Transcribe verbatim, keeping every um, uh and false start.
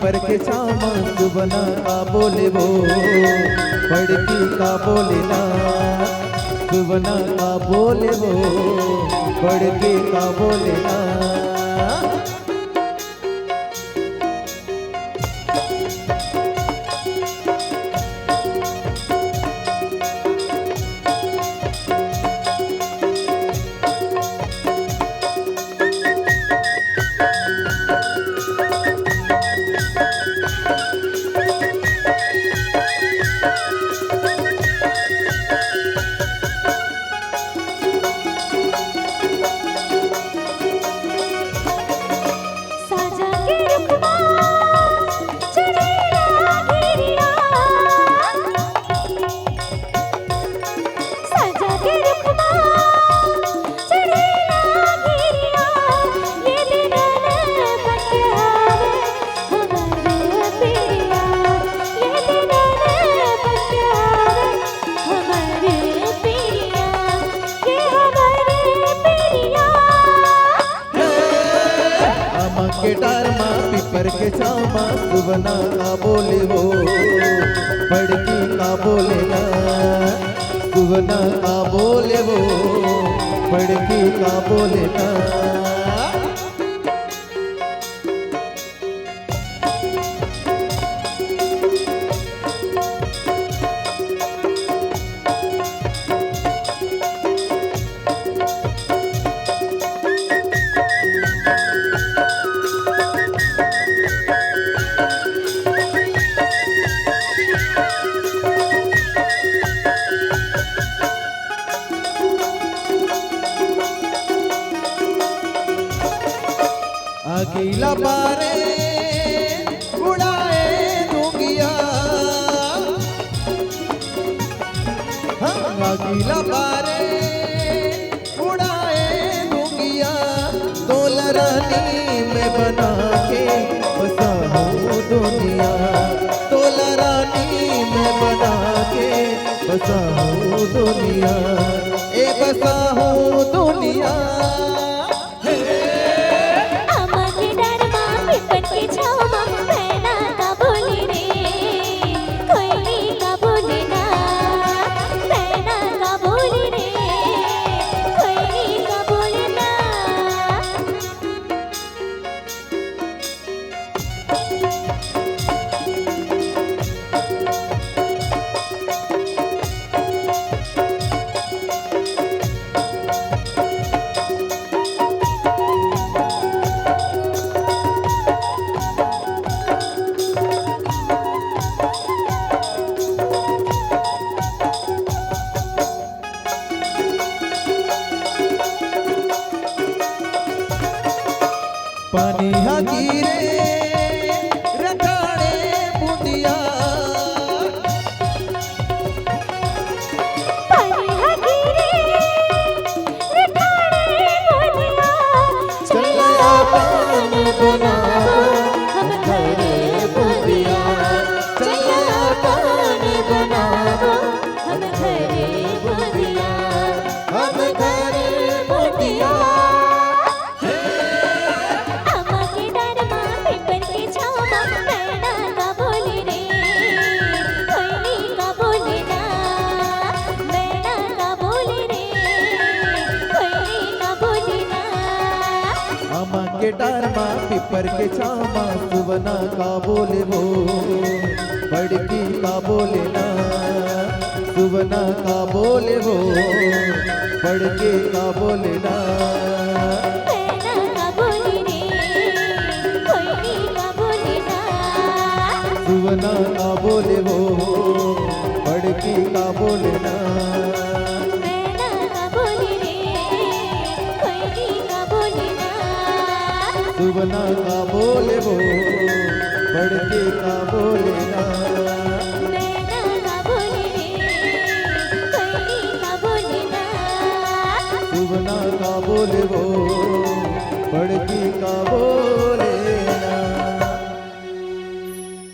पीपर के छाँव म सुबना का बोले वो, बड़की का बोले ना। सुबना का बोले वो, बड़की का बोले ना। साजा के रुखवा चढ़ेला घिरिया। साजा के रुखवा चढ़ेला घिरिया। ये दिन बतियावे हमर पिरिया। ये दिन बतियावे हमर पिरिया। ये हमर पिरिया। आमा के डार मा, पीपर के छाँव मा, सुबना का बोले वो, बड़की का बोले ना। सुबना का बोले वो, बड़की का बोले ना। अगिला बारे उड़ाए दूंगिया, हाँ, अगिला बारे उड़ाए दूंगिया। तोला रानी में बना के बसा हूँ दुनिया। तोला रानी में बना के बसा हूँ दुनिया। ए बसा हूँ दुनिया। आमा के डार मा, पीपर के छाँव मा, मैना का बोले रे, कोयली का बोले ना। मैना का बोले रे, कोयली का बोले ना। पानी हा गिरे रखाड़े बुंदिया। पानी हा गिरे रखाड़े बुंदिया। चला पान बनावा हम घर बुंदिया। चला पान बनावा हम घर बुंदिया। हम घर बुंदिया। आमा के डार मा, पीपर के छाँव मा, मैना का बोले रे, कोयली का बोले ना। मैना का बोले रे, कोयली का बोले ना। आमा के डार मा, पीपर के छाँव मा, सुबना का बोले वो, बड़की का बोले ना। सुबना का बोले वो, बड़की का बोले ना। मैना का बोले रे, कोयली का बोले ना। सुबना का बोले वो, बड़की का बोले ना। मैना का बोले रे, कोयली का बोले ना। सुबना का बोले वो, बड़की का बोले ना। मैना का बोले रे, कोयली का बोले ना। सुबना का बोले वो, बड़की का बोले